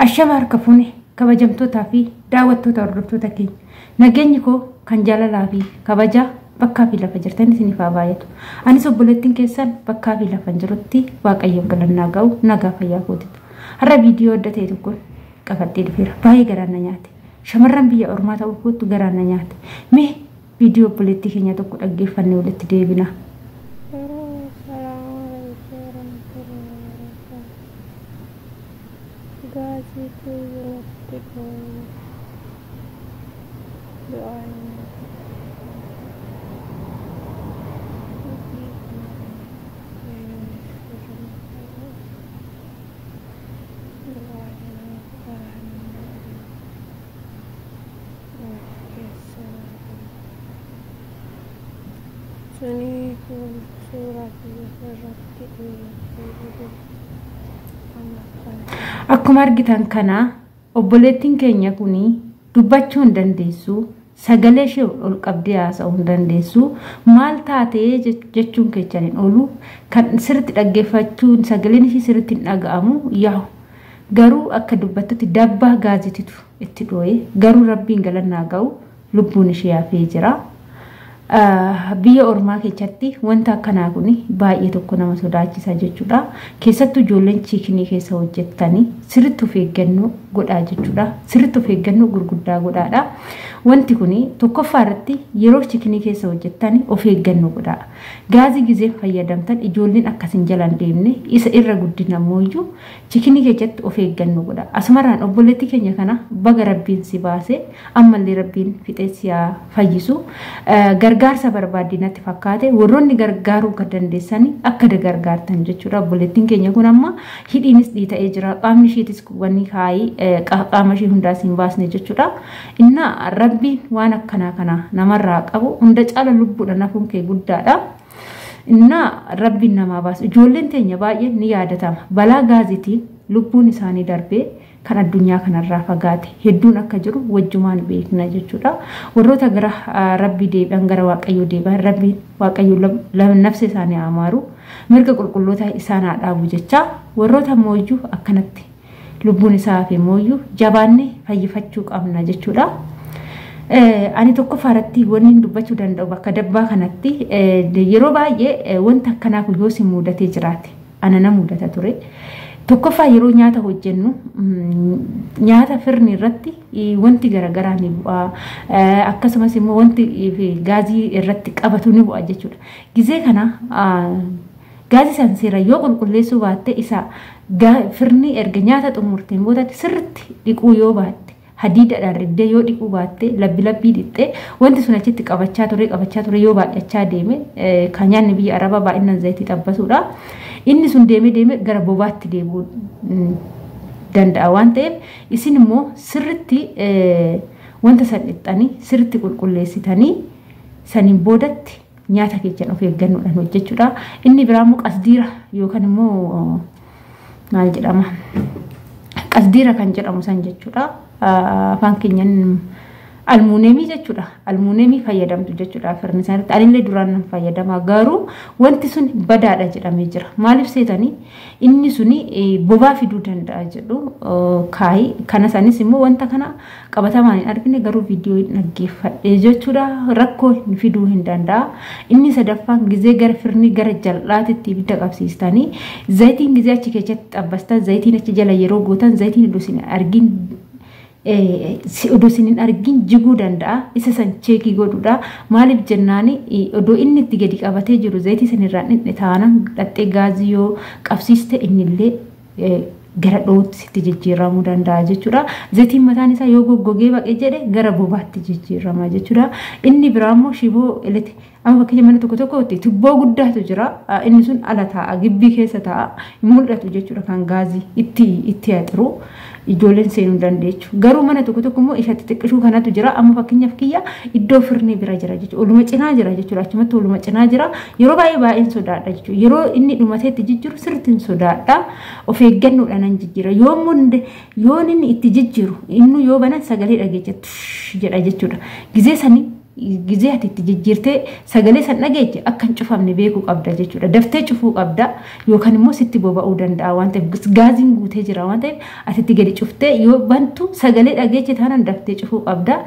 Ashama harka fuune, kabajamtootaa fi daawwattoota, hordoftoota keenya. Nageenyi koo kan jaalalaa fi kabajaa bakkaa fi lafa jirtan isiniif haa baay'atu. Anis obboleettiin keessan bakkaa fi lafa jirutti Waaqayyoof galannaa ga'u, nagaa fayyaa kootitu. Har'a viidiyoo adda ta'e tokko qabadhee dhufeera. Baay'ee garaan na nyaate. Shamarran biyya ormaa ta'uu kootu garaan na nyaate. Mee viidiyoo obboleettii keenya tokko dhaggeeffannee walitti deebina. Assalamu alaikum warahmatullahi wabarakatuh. Gaasiitu natti dhooye. Du'aan suni suuraa kiyya irratti dhiyeessee. Akkuma argitan kana, obboleettiin keenya kun dubbachuu hin dandeessu. Sagalee ishee ol qabdee haasa'uu hin dandeessu. Maal taatee jechuun keessan hin oolu. Kan sirriitti dhaggeeffachuun sagaleen ishee sirriitti hin dhaga'amu yaa'u. Garuu akka dubbattutti dabbaa gaazititu itti dhoo'e. Garuu Rabbiin galannaa ga'u, lubbuun ishee hafee jira. Biyya ormaa keessatti wanta akkanaa kun baay'ee tokko nama sodaachisa jechuudha. Keessattuu ijoolleen chiikinii keessa hojjettanii sirriitti of eeggannoo godhaa jechuudha. Sirriitti of eeggannoo gurguddaa godhaadha. Wanti kun tokkoffaa irratti yeroo chiikinii keessa hojjettanii of eeggannoo godhaa. Gaazii gizeen fayyadamtan ijoolleen akkasin jalaan deemne, isa irra guddina mooyyuu chiikinii keessatti of eeggannoo godhaa. Asumarraan obboleettii keenya kana baga Rabbiin si baase, ammallee Rabbiin fixee si haa fayyisu. Gargaarsa barbaaddi natti fakkaate, warroonni gargaaruu kan dandeessanii akka gargaartan jechuudha. Obboleettiin keenya kun amma hidhiinis dhiita'ee jira. Qaamni isheetis wanni kaayii qaama ishee hundaas hin baasne jechuudha. Innaa Rabbiin waan akkanaa kana namarraa qabu, hunda caala lubbuudhaan hafuun kee guddaadha. Innaa Rabbiin namaa baasu. Ijoolleen teenya baay'een ni yaadatama. Balaa gaazitiin lubbuun isaanii darbee kan addunyaa kanarraa fagaate hedduun akka jiru wajjumaan beekna jechuudha. Warroota gara Rabbii deebi'an, gara Waaqayyoo deebi'an, Rabbiin Waaqayyoo nafsa isaanii haa maaru, mirga qulqulloota isaan haa dhaabu jecha, warroota mooyyuu akkanatti lubbuun isaa hafe mooyyuu jabaannee fayyifachuu qabna jechuudha. Ani tokkoffaa irratti wanni dubbachuu danda'u, bakka dabbaa kanatti yeroo baay'ee wanta akkanaa kun yoo si mudatee jiraate, ana na mudata ture. Tokkoffaa yeroo nyaata hojjennu nyaata firni irratti wanti garaagaraa ni bu'a. Akkasumas immoo wanti gaazii irratti qabatu ni bu'a jechuudha. Gizee kana gaazii san seera yoo qulqulleessuu baatte, isa firni erga nyaata xumurteen booda sirriitti dhiquu yoo baatte, hadiidadhaan riddee yoo dhiquu baatte, labbi labbii dhiqxee, wanti sun achitti qabachaa ture, qabachaa ture, yoo baay'achaa deeme, kan nyaanni biyya arabaa baay'inaan zayitii xabbasuudha. Inni sun deemee deemee gara bobaatti deebi'uu danda'a waan ta'eef, isin immoo sirritti wanta san dhiqxanii sirritti qulqulleessitanii saniin boodatti nyaata keessan of eeggannoodhaan hojjechuudha. Inni biraa immoo qasdiira yookaan immoo maal jedhama? Qasdiira kan jedhamu san jechuudha. Afaan keenyan almuuneemii jechuudha. Almuuneemii fayyadamtu jechuudha firni isaaniitti. Anillee duraan nan fayyadama, garuu wanti sun badaadha jedhamee jira. Maaliif seetanii, inni suni bobaa fiduu danda'a jedhu kaayi. Kana sanis immoo wanta kana qabatamaan hin argine, garuu viidiyoo hin dhaggeeffadhe jechuudha. Rakkoo fiduu hin danda'a. Inni sadaffaan gizee gara firni gara jal'aatitti ibidda qabsiistanii zayitiin gizee achi keessatti xabbastan, zayitiin achi jala yeroo gootan, zayitiin odoo isin hin argin jiguu danda'a. Isa san cheekii godhuudha. Maaliif jennaani, odoo inni itti gadi qabatee jiru zayitii san irraan dhidhe taanaan, dhaxxee gaazii yoo qabsiiste, innillee gara dhootti sitti jijjiiramuu danda'a jechuudha. Zayitiin mataan isaa yoo goggogee baqee jedhe gara bobaatti jijjiirama jechuudha. Inni biraa immoo shiboo elete amma fakkeenya mana tokko tokkotti tubboo guddaatu jira. Inni sun ala taa'a, gibbii keessa taa'a, hin mul'atu jechuudha, kan gaazii itti haxiru. Ijoolleen seenuu dandeechu. Garuu mana tokko tokko immoo isa xixiqqishuu kanatu jira. Amma fakkeenyaaf kiyya iddoo firni bira jira jechuudha. Oluma cinaa jira jechuudha. Achumatti oluma cinaa jira. Yeroo baay'ee baay'een sodaadha jechuudha. Yeroo inni dhumatee itti jijjiiru sirriitti hin sodaadha. Of eeggannoodhaan nan jijjiira. Yoo inni itti jijjiiru, inni yoo banan sagalee dhageecha jedha jechuudha. Gizee sanii Gizee ati itti jijjiirtee sagalee san dhageeche akka hin cufamne beekuu qabda jechuudha. Daftee cufuu qabda yookaan immoo sitti boba'uu danda'a waan ta'eef gaaziin guutee jira waan ta'eef ati itti gadi cuftee yoo bantu sagalee dhageeche taanaan daftee cufuu qabda.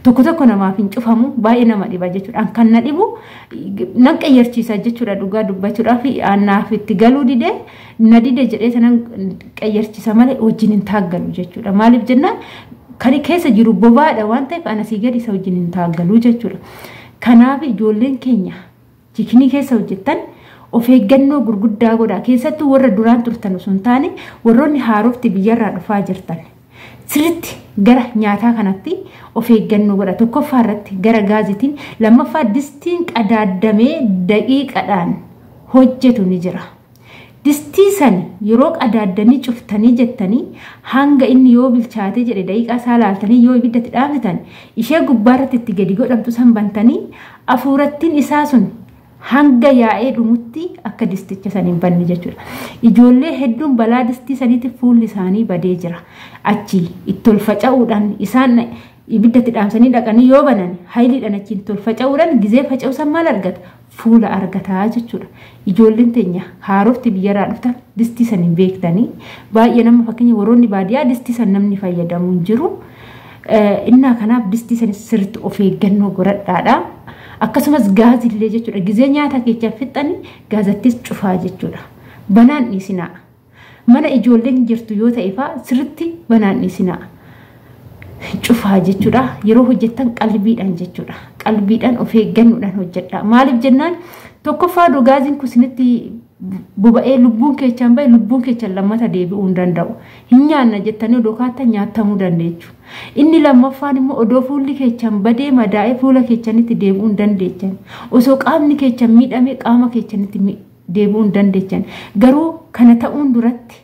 Tokko tokko namaaf hin cufamu baay'ee nama dhiba jechuudha. Kan na dhibu nan qayyarchiisa jechuudha dhugaa dubbachuudhaaf naaf itti galuu didee na dide jedhee sanan qayyarchiisa malee wajjin hin taaggalu jechuudha. Maaliif jennaan kan keessa jiru bobaadha waan ta'eef anasii gadi isa wajjin hin taaggalu jechuudha. Kanaaf ijoolleen keenya chikinii keessa hojjettan of eeggannoo gurguddaa godhaa. Keessattuu warra duraan turtan osoo hin taane warroonni haarofti biyyarraa dhufaa jirtan. Sirriitti gara nyaataa kanatti of eeggannoo godha. Tokkoffaa irratti gara gaazitiin, lammaffaa distiin qadaadamee daqiiqadhaan hojjetu ni jira. Distii san yeroo qadaaddanii cuftanii jettanii hanga inni yoo bilchaate jedhe daqiiqaa isaa laaltanii yoo ibiddatti dhaabsitan ishee gubbaarratti itti gadi godhamtu san bantanii afuurattiin isaa sun hanga yaa'ee dhumutti akka disticha san hin banne jechuudha. Ijoollee hedduun balaa distii saniitti fuulli isaanii badee jira. Achi itti ol faca'uudhaan isaan ibiddatti dhaamsanii dhaqanii yoo banan hayiliidhaan achiin itti ol faca'uudhaan gizee faca'u san maal argata? Fuula argataa jechuudha. Ijoolleen teenya haarofti biyyarraa dhuftan distii san hin beektanii baay'ee nama fakkeenya warroonni baadiyyaa distii san namni fayyadamu hin jiru. Innaa kanaaf distii san sirriitti of eeggannoo godhadhaadha. Akkasumas gaazillee jechuudha. Gizee nyaata keechaa fixxanii gaazattis cufaa jechuudha. Banaan dhiisinaa. Mana ijoolleen jirtu yoo ta'e fa'aa sirriitti banaan dhiisinaa. Cufaa jechuudha. Yeroo hojjettan qalbiidhaan jechuudha. Qalbiidhaan of eeggannoodhaan hojjedha. Maaliif jennaan tokkoffaa gaaziin kun isinitti boba'ee lubbuun keechaan bahe lubbuun keechaan lammata deebi'uu hin danda'u. Hin nyaanna jettanii odoo kaattan nyaatamuu dandeechu. Inni lammaffaan immoo odoo fuulli keechaan badee madaa'ee fuula keechanitti deebi'uu hin dandeechan. Osoo qaamni keechaan miidhamee qaama keechanitti deebi'uu hin dandeechan. Garuu kana ta'uun duratti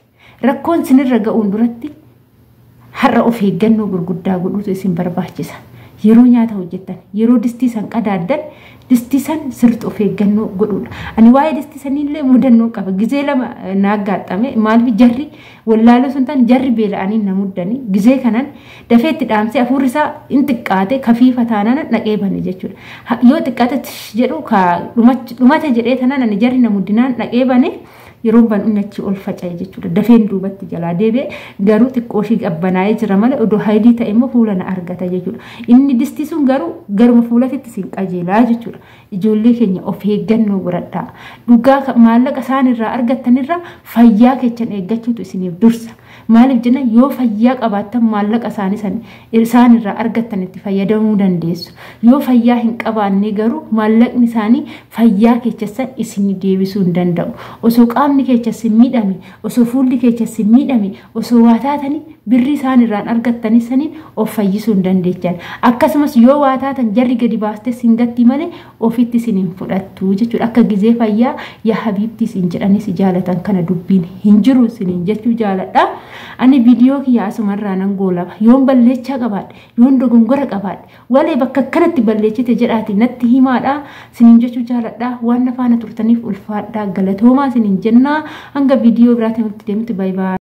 rakkoon sinirra ga'uun duratti har'a of eeggannoo gurguddaa godhuutu isin barbaachisa. Yeroo nyaata hojjettan, yeroo distii san qadaaddan, distii san sirriitti of eeggannoo godhuudha. Ani waa'ee distii saniillee mudannoo qaba. Gizee lama na aggaaxame maaliif jarri wallaaloo sun ta'an jarri beela'anii na muddanii gizee kanan dafee itti dhaamsee hafuurri isaa hin xiqqaate kafiifa taanaan dhaqee bane jechuudha. Yoo xiqqaate jedhu dhumate jedhee tanaan ani jarri na muddinaan dhaqee bane. Yeroo banuun achi ol faca'e jechuudha. Dafeen duubatti jalaa deebi'e garuu xiqqoo ishii qabbanaa'ee jira malee odoo hayilii ta'e immoo fuula na argata jechuudha. Inni distii sun garuu garuma fuulatitti siin qajeelaa jechuudha. Ijoollee keenya of eeggannoo godhadhaa. Dhugaa maallaqa isaan irraa argattanirraa fayyaa keessan eeggachuutu isiniif dursa. Maaliif jenna yoo fayyaa qabaattan maallaqa isaan irraa argattan itti fayyadamuu dandeessu. Yoo fayyaa hin qabaanne garuu maallaqni isaanii fayyaa keessan isin deebisuu hin danda'u. Osoo qaamni keessan miidhame, osoo fuulli keessan miidhame, osoo waa taatanii birri isaan irraan argattanii saniin of fayyisuu hin dandeechan. Akkasumas yoo waa taatan jarri gadi baastee sin gatti malee ofitti isin hin fudhattu jechuudha. Akka gizee fayyaa yaa habiibti isin jedhanii si jaalatan kana dubbiin hin jiru isiniin jechuu jaaladha. Ani viidiyoo kiyya asumarraa nan goolaba. Yoon balleechaa qabaadhe, yoon dogongora qabaadhe, walee bakka akkanatti balleechite jedhaati natti himaadha. Isiniin jechuu jaaladha. Waan na faana turtaniif ulfaadha. Galatoomaa isiniin jennaa. Hanga viidiyoo biraatiin walitti deemtu baay'ee.